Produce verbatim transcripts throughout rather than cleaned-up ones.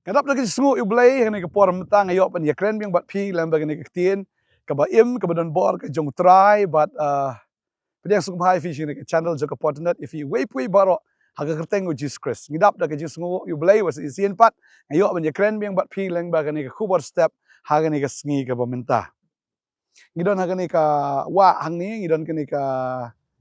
Nga dap da ka jingsngew ïa U Blei, ha kane ka por mynta nga ïoh ban ïakren biang bad phi lyngba kane ka ktien kaba im, kaba don bor ka jong U Trai, bad, ah, pdiang sngewbha ïa phi sha kane ka channel jong ka Pyrthei Net, ïa phi uwei pa uwei baroh ha ka kyrteng U Jisu Khrist. Ngi dap da ka jingsngew ïa U Blei, wat shisien pat nga ïoh ban ïakren biang bad phi lyngba kane ka khubor step ha kane ka sngi kaba mynta. Ngi don ha kane ka wah hangne, ngi don kane ka,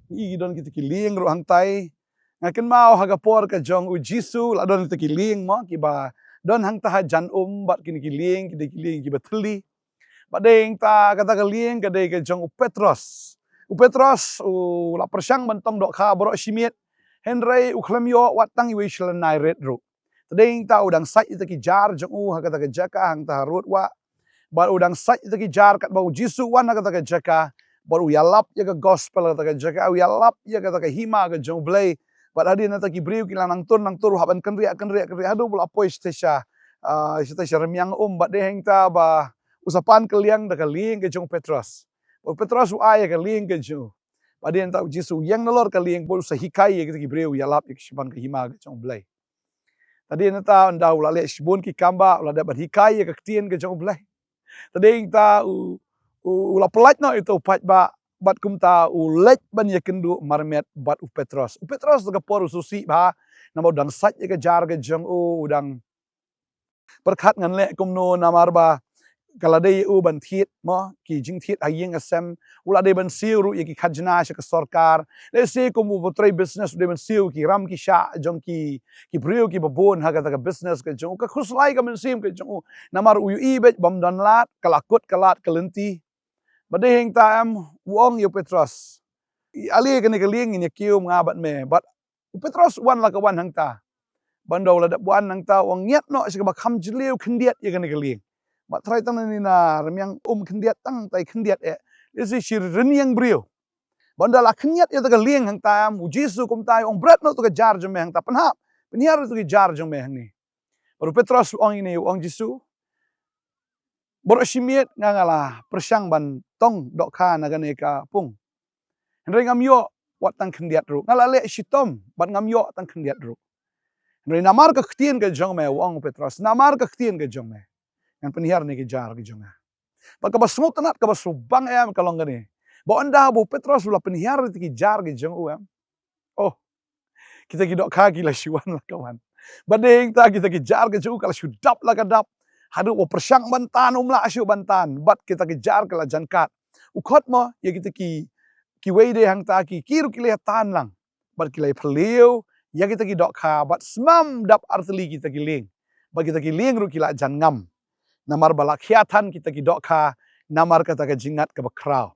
ngi don kita ki lieng ruh hangtai. Nga kynmaw ha ka por ka jong U Jisu, la don kita ki lieng mo, kiba don hangta hajan um, bad kine ki lieng, kita ki lieng kiba thylli. Bad dei hangta kata ka lieng ka dei ka jong u Petros. U Petros u la pyrshang ban tong dohkha baroh shi miet, hynrei u khlem ïoh wat tang iwei shi lynti rit ruh. Te dei hangta u dang sait ïa kita ki jar jong u ha kata ka jaka hangta ha rud wah. Bad u dang sait ïa kita ki jar katba U Jisu u wan ha kata ka jaka. Bad u ïalap ïa ka gospel ha kata ka jaka, u ïalap ïa kata ka hima ka jong U Blei. Bad hadien nangta ki briew ki la nang tur nang tur, u hap ban kynriah kynriah kynriah haduh ba u la poi shatei sha, ah, shatei sha rmiang um, bad dei hangta ba u sa pan kylliang da ka lieng ka jong u Petros. Bad u Petros u ai ïa ka lieng ka jong u. Bad hadien nangta U Jisu u ïeng nalor ka lieng bad u sa hikai ïa kita ki briew, u ïalap ïa ka shiphang ka hima ka jong U Blei. Te hadien nangta ynda u la leh shibun ki kam ba u la dep ban hikai ïa ka ktien ka jong U Blei. Te hadien nangta u, u, u la pyllait noh ïa uta u paidbah, bad kumta u leit ban ïakynduh marmet bad u Petros. U Petros ha ka por u sngewsih bha, namar u dang sait ïa ka jar ka jong u, u dang pyrkhat ngan leh kumno namar ba ka la dei ïa u ban thied mo, ki jingthied ha ïing ha sem, u la dei ban siew ruh ïa ki khajna sha ka sorkar. Lehse kum u ba trei business u dei ban siew ki ram ki shah jong ki, ki briew kiba bun ha kata ka business ka jong u. Ka khuslai ka mynsiem ka jong u, namar u ïohi beit bym don lad, ka la kut ka lad ka lynti. Bad dei hangta em u ong ïa u Petros, ïa ale kane ka lieng ngin ïa kiew nga bad me. Bad u Petros u wan la ka wan hangta. Bad ynda u la dep wan hangta u ong, ngiat noh sha kaba kham jylliew, khyndiat ïa kane ka lieng. Bad trai tang nangne na rmiang um khyndiat, tang tai khyndiat eh, lehse shi rynïeng briew. Bad ynda la khyndiat ïa kata ka lieng hangta em, U Jisu kumta u ong, bret noh ïa kata ka jar jong me hangta, pynhap, pynhiar ïa kata ka jar jong me hangne. Bad u Petros u ong ïa une, u ong, Jisu, baroh shi miet nga, nga la pyrshang ban tong dohkha na kane ka pung, hynrei ngam ïoh wat tang khyndiat ruh. Nga la leh shitom bad ngam ïoh tang khyndiat ruh. Hynrei namar ka ktien ka jong me, u ong u Petros, namar ka ktien ka jong me, ngan pynhiar ïa kane ka jar ka jong nga. Bad kaba sngewtynnat, kaba sngewbang em ka long kane, ba ynda ba u Petros u la pynhiar ïa kita ki jar ki jong u em, oh, kita ki dohkha ki la shu wan la ka wan. Bad dei hangta kita ki jar ki jong u ka la shu dap la ka dap. Haduh ba u pyrshang ban tan um lah shuh ban tan, bad kita ki jar ki la jan kat. U khot mo ïa kita ki, kiwei de hangta ki, ki ruh ki la ïa tan lang. Bad ki la ïa phylliew ïa kita ki dohkha, bad sdang dap artylli kita ki lieng. Bad kita ki lieng ruh ki la jan ngam, namar ba la khia than kita ki dohkha namar kata ka jingngat kaba khraw.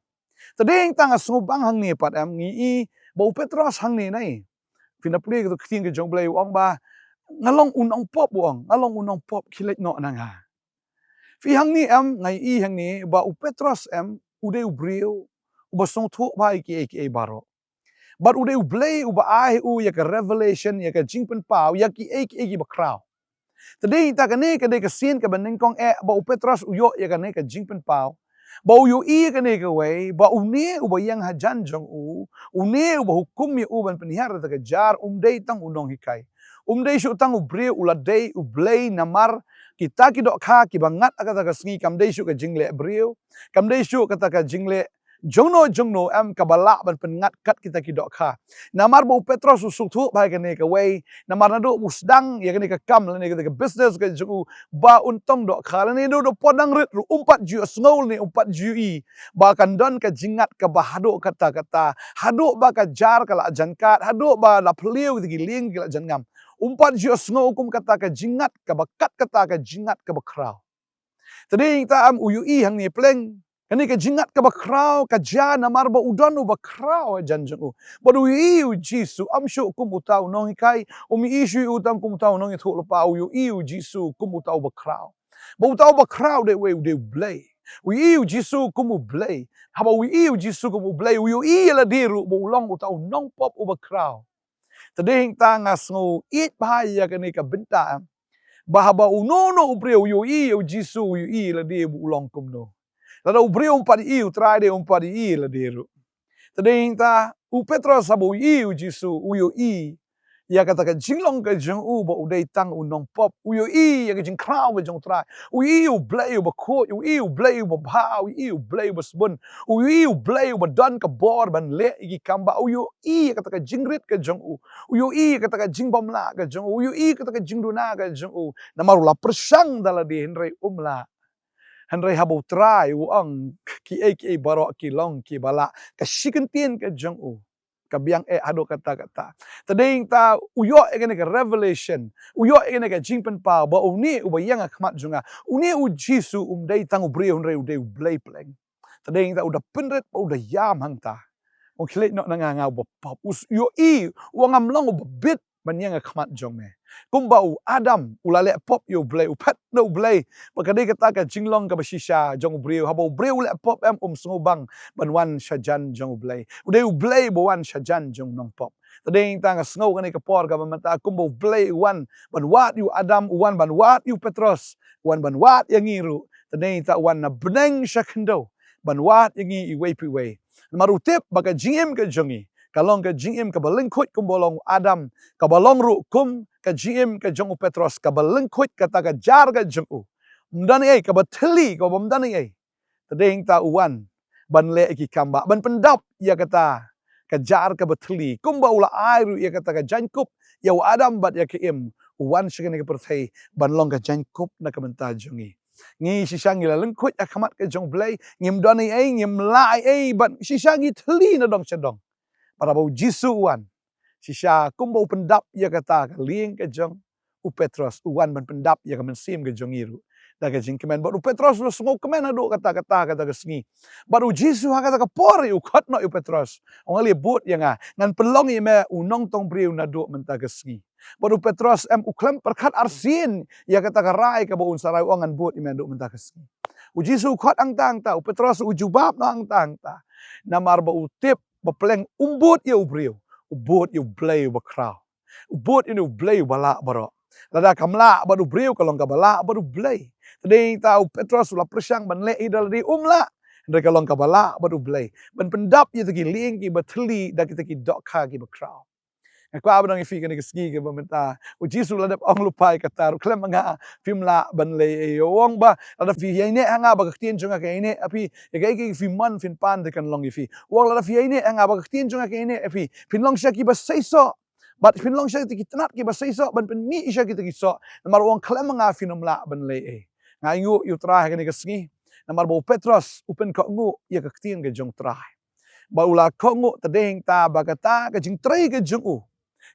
Te dei hangta nga sngewbang hangne pat em, ngi i ba u Petros hangne nai, phin da pule ïa ka ktien ka jong U Blei, u ong ba, nga long u nongpop, u ong, nga long u nongpop, khie leit noh na nga. Phi, hangne em, nga i hangne ba u Petros em, u dei u briew uba sngewthuh bha ïa kiei kiei baroh. Bad u dei U Blei uba ai u ïa ka revelation, ïa ka jingpynpaw ïa kiei kiei kiba khraw. Te dei hangta kane ka dei ka sien kaba nyngkong eh ba u Petros u ïoh ïa kane ka jingpynpaw, ba u ïohi ïa kane kawei, ba une uba ïeng hajan jong u, une uba hukum ïa u ban pynhiar ïa kata ka jar, um dei tang u nonghikai. Um dei shuh tang u briew, u la dei U Blei, namar kita ki dohkha kiba ngat ha kata ka sngi kam dei shuh ka jingleh briew, kam dei shuh kata ka jingleh jongno jongno em kaba lah ban pynngat kat kita ki dohkha. Namar ba u Petros u sngewthuh bha ïa kane kawei, namar naduh u sdang ïa kane ka kam lane kata ka business ka jong u, ba un tong dohkha lane naduh da u pdeng rit ruh um pat ju ïohsngew lane um pat ju ïohi ba kan don ka jingngat kaba haduh katta katta, haduh ba ka jar ka la jan kat, haduh ba la phylliew kita ki lieng ki la jan ngam. Um pat ju ïohsngew kum kata ka jingngat kaba kat, kata ka jingngat kaba khraw. Te dei hangta em u ïohi hangne pleng kane ka jingngat kaba khraw ka jia namar ba u don uba khraw hajan jong u. Bad u ïohi ïa u Jisu, ym shuh kum uta u nonghikai, um ïohi shuh ïa u tang kum uta u nongïathuhlypa, u ïohi ïa u Jisu kum uta uba khraw. Ba uta uba khraw dei uwei, u dei U Blei. U ïohi ïa u Jisu kum U Blei. Haba u ïohi ïa u Jisu kum U Blei, u ïohi ïa lade ruh ba u long uta u nongpop uba khraw. Te dei hangta nga sngew ïeit bha ïa kane ka bynta em, ba haba uno uno u briew u ïohi ïa u Jisu, u ïohi ïa lade ba u long kumno. Lada u briew um pat ïohi ïa u Trai, dei um pat ïohi ïa lade ruh. Te dei hangta u Petros haba u ïohi ïa u Jisu, u ïohi ïa kata ka jinglong ka jong u ba u dei tang u nongpop. U ïohi ïa ka jingkhraw ka jong u Trai. U ïohi U Blei uba khuid, u ïohi U Blei uba bha, u ïohi U Blei uba sbun, u ïohi U Blei uba don ka bor ban leh ïa ki kam ba, u ïohi ïa kata ka jingrit ka jong u, u ïohi ïa kata ka jingbymlah ka jong u, u ïohi ïa kata ka jingduna ka jong u. Namar u la pyrshang da lade, hynrei um lah. Hynrei haba u Trai u ong, kiei kiei baroh ki long kiba lah, ka shi kyntien ka jong u ka biang eh haduh katta katta. Te dei ta u ïoh ïa kane ka revelation, u ïoh ïa kane ka jingpynpaw ba une uba ïeng ha khmat jong nga, une U Jisu um dei tang u briew, hynrei u dei U Blei pleng. Te dei ta u da pynrit bad u da ïam hangta. Ong, khie leit noh na nga, nga uba pop. U s-, ïohi, u ong, ngam long uba bit ban ïeng ha khmat jong me. Kumba u Adam u la leh pop ïa U Blei, u phet na U Blei. Ba ka dei kata ka jinglong kaba shisha jong u briew. Haba u briew u leh pop em, um sngewbang ban wan shajan jong U Blei. U dei U Blei ba wan shajan jong u nongpop. Te dei ta nga sngew kane ka por kaba mynta, kumba U Blei u wan ban wad ïa u Adam, u wan ban wad ïa u Petros, u wan ban wad ïa ngi ruh. Te dei ta u wan na bneng sha khyndew ban wad ïa ngi iwei pa iwei. Namar u tip ba ka jingim ka jong ngi ka long ka jingim kaba lyngkhuid kumba long u Adam, kaba long ruh kum ka jingim ka jong u Petros, kaba lyngkhuid kata ka jar ka jong u. Ym don ei ei, kaba thylli, kaba ym don ei ei. Te dei ta u wan ban leh ïa ki kam ba, ban pyndap ïa kata ka jar kaba thylli. Kumba u la ai ruh ïa kata ka jaiñkup ïa u Adam bad ïa ka Im, u wan sha kane ka pyrthei ban long ka jaiñkup na ka bynta jong ngi. Ngi shisha ngi la lyngkhuid ha khmat ka jong U Blei, ngim don ei ei, ngim lah ei ei, bad shisha ngi thylli na dong sha dong. Bad haba U Jisu u wan, shisha kumba u pyndap ïa kata ka lieng ka jong u Petros, u wan ban pyndap ïa ka mynsiem ka jong ngi ruh da ka jingkmen. Bad u Petros u la sngewkmen haduh katta katta, kata ka sngi. Bad U Jisu ha kata ka por u khot noh ïa u Petros, u ong, ale bud ïa nga, ngan pynlong ïa me u nongtong briew naduh mynta ka sngi. Bad u Petros em u khlem pyrkhat arsien ïa kata ka rai kaba un sa rai, u ong, ngan bud ïa me naduh mynta ka sngi. U Jisu u khot hangta hangta, u Petros u jubab noh hangta hangta. Namar ba u tip ba pleng um bud ïa u briew, u bud ïa U Blei uba khraw. U bud ïa U Blei uba lah baroh. Lada kam lah bad u briew, ka long kaba lah bad U Blei. Te dei ta u Petros u la pyrshang ban leh hi da lade, um lah. Hynrei ka long kaba lah bad U Blei ban pyndap ïa kita ki lieng kiba thylli da kita ki dohkha kiba khraw. Nga kwah ban ong ïa phi kane ka sngi kaba mynta, U Jisu la dep ong lypa ïa kata ruh, khlem ma nga phim lah ban leh ei ei. U ong ba lada phi ïaineh ha nga, ba ka ktien jong nga ka ïaineh ha phi, ïa kaei kaei phi mon phin pan, te kan long ïa phi. U ong lada phi ïaineh ha nga, ba ka ktien jong nga ka ïaineh ha phi, phin long shisha kiba seisoh. Bad phin long shisha kita ki tnat kiba seisoh ban pynmih shisha kita ki soh. Namar u ong khlem ma nga phin ym lah ban leh ei. Nga ainguh ïa U Trai ha kane ka sngi namar ba u Petros u pynkohnguh ïa ka ktien ka jong U Trai. Bad u la kohnguh, te dei ta ba kata ka jingtrei ka jong u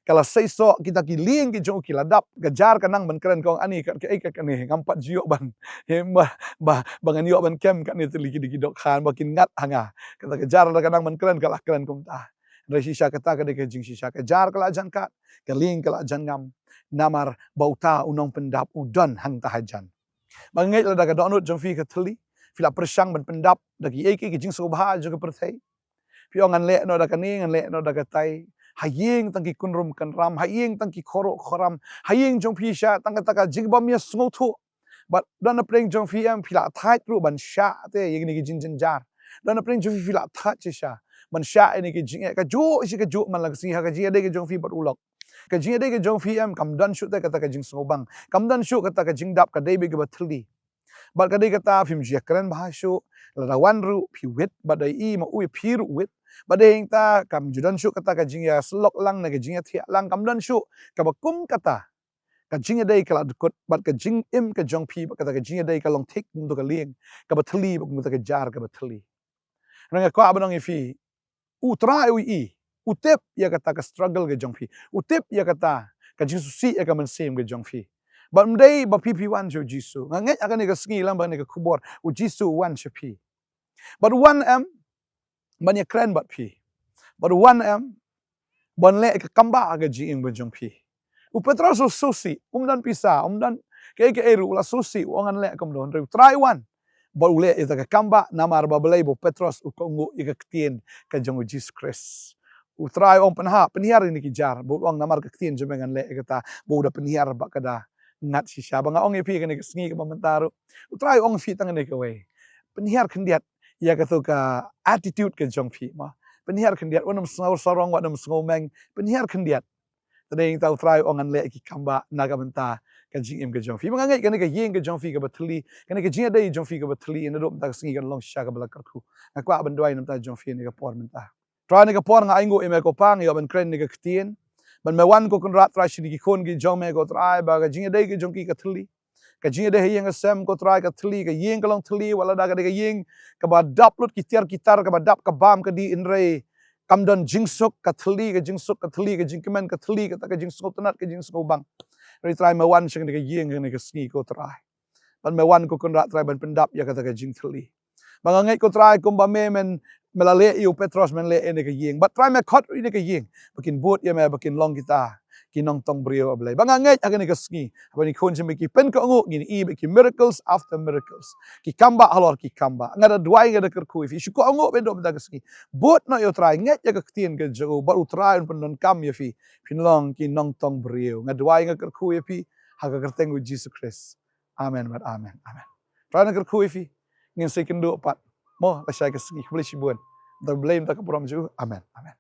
ka la seisoh, kita ki lieng ki jong u ki la dap. Ka jar ka nang ban kren, ka ong, ani, ka, kaei ka, kane, ngam pat ju ïoh ban, ba, ba, ba ngan ïoh ban kem katne tylli ki, ki dohkha ba kin ngat ha nga. Kata ka jar lada ka nang ban kren, ka la kren kumta. Hynrei shisha kata ka dei ka jingshisha. Ka jar ka la jan kat, ka lieng ka la jan ngam. Namar ba uta u nongpyndap u don hangta hajan. Ba nga ngeit lada ka dohnud jong phi ka thylli, phi la pyrshang ban pyndap da kiei kiei ki jingsngewbha jong ka pyrthei. Phi ong ngan leh noh da kane, ngan leh noh da katai. Ha ïing tang ki kynrum kynram, ha ïing tang ki khuruh khuram, ha ïing jong phi sha tang kata ka jingbym ïasngewthuh. Bad don na pdeng jong phi em, phi la thait ruh ban shah te ïa kine ki jingjynjar. Don na pdeng jong phi, phi la thait shisha ban shah ïa kine ki jingeh, kajuh shi kajuh man la ka sngi ha ka jingïadei ka jong phi bad u lok. Ka jingïadei ka jong phi em, kam don shuh te kata ka jingsngewbang, kam don shuh kata ka jingdap, ka dei beit kaba thylli. Bad ka dei kata phim ju ïakren bha shuh, lada wan ruh phi wit, bad da i ma u ïa phi ruh wit. Bad dei hangta kam ju don shuh kata ka jingïasyllok lang ne ka jingïathiah lang, kam don shuh kaba kum kata. Ka jingïadei ka la dkut, bad ka jingim ka jong phi bad kata ka jingïadei ka long thik kumto ka lieng kaba thylli bad kumto ka jar kaba thylli. Nga kwah ban ong ïa phi, U Trai u i, u tip ïa kata ka struggle ka jong phi, u tip ïa kata ka jingsngewsih ïa ka mynsiem ka jong phi. Bad ym dei ba phi phi wan sha u Jisu. Nga ngeit ha kane ka sngi lem bad kane ka khubor, u Jisu u wan sha phi. Bad u wan em ban ïakren bad phi. Bad u wan em ban leh ka kambah ha ka jingim ka jong phi. U Petros u sngewsih, um don pisa, um don kaei kaei ruh, u la sngewsih, u ong ngan leh kumno, hynrei u Trai u wan bad u leh ïa kata ka kambah, namar ba balei? Ba u Petros u kohnguh ïa ka ktien ka jong u Jisu Khrist. U Trai u ong pynhap, pynhiar ïa kine ki jar, bad u ong namar ka ktien jong me ngan leh ïa kata, bad u da pynhiar bad ka da ngat shisha. Bad nga ong ïa phi kane ka sngi kaba mynta ruh, u Trai u ong phi tang kane kawei. Pynhiar khyndiat ïa kato ka attitude ka jong phi, mo. Pynhiar khyndiat, wat nym sngew sarong, wat nym sngew meng, pynhiar khyndiat. Te dei ïa kata U Trai u ong ngan leh ïa ki kambah na ka bynta ka jingim ka jong phi. Ba nga ngeit kane ka ïing ka jong phi kaba thylli, kane ka jingïadei jong phi kaba thylli, naduh mynta ka sngi kan long shisha kaba la kyrkhu. Nga kwah ban duwai na ka bynta jong phi ha kane ka por mynta. Trai, ha kane ka por nga ainguh ïa me ko Pa, nga ïoh ban kren ïa kane ka ktien. Ban me wan ko Kynrad Trai sha kine ki khun ki jong me ko Trai, ba ka jingïadei ka jong ki ka thylli. Ka jingïadei ha ïing ha sem ko Trai ka thylli, ka ïing ka long thylli, wat lada ka dei ka ïing kaba dap lut ki tiar ki tar, kaba dap ka bam ka dih, hynrei kam don jingsuk, ka thylli, ka jingsuk ka thylli, ka jingkmen ka thylli, kata ka jingsngewtynnat, ka jingsngewbang. Hynrei Trai, me wan sha kane ka ïing ha kane ka sngi ko Trai. Ban me wan ko Kynrad Trai ban pyndap ïa kata ka jingthylli. Ba nga ngeit ko Trai kumba me men, me la leh ïa u Petros, men leh ïa kane ka ïing. Bad Trai, me khot ruh ïa kane ka ïing ba kin bud ïa me, ba kin long kita ki nongtong briew, A Blei. Ba nga ngeit ha kane ka sngi, haba ki khun jong me ki pynkohnguh, ngin ïohi bad ki miracles after miracles, ki kambah halor ki kambah. Nga da duwai, nga da kyrkhu ïa phi, shu kohnguh ba naduh mynta ka sngi. Bud noh ïa U Trai, ngeit ïa ka ktien ka jong u, bad U Trai un pyndonkam ïa phi, phin long ki nongtong briew. Nga duwai, nga kyrkhu ïa phi ha ka kyrteng U Jisu Khrist. Amen bad amen. Amen. Trai un kyrkhu ïa phi. Ngin sa ïakynduh pat mo lashai ka sngi. Khublei shibun. Bad U Blei un ïa ka burom jong u. Amen. Amen.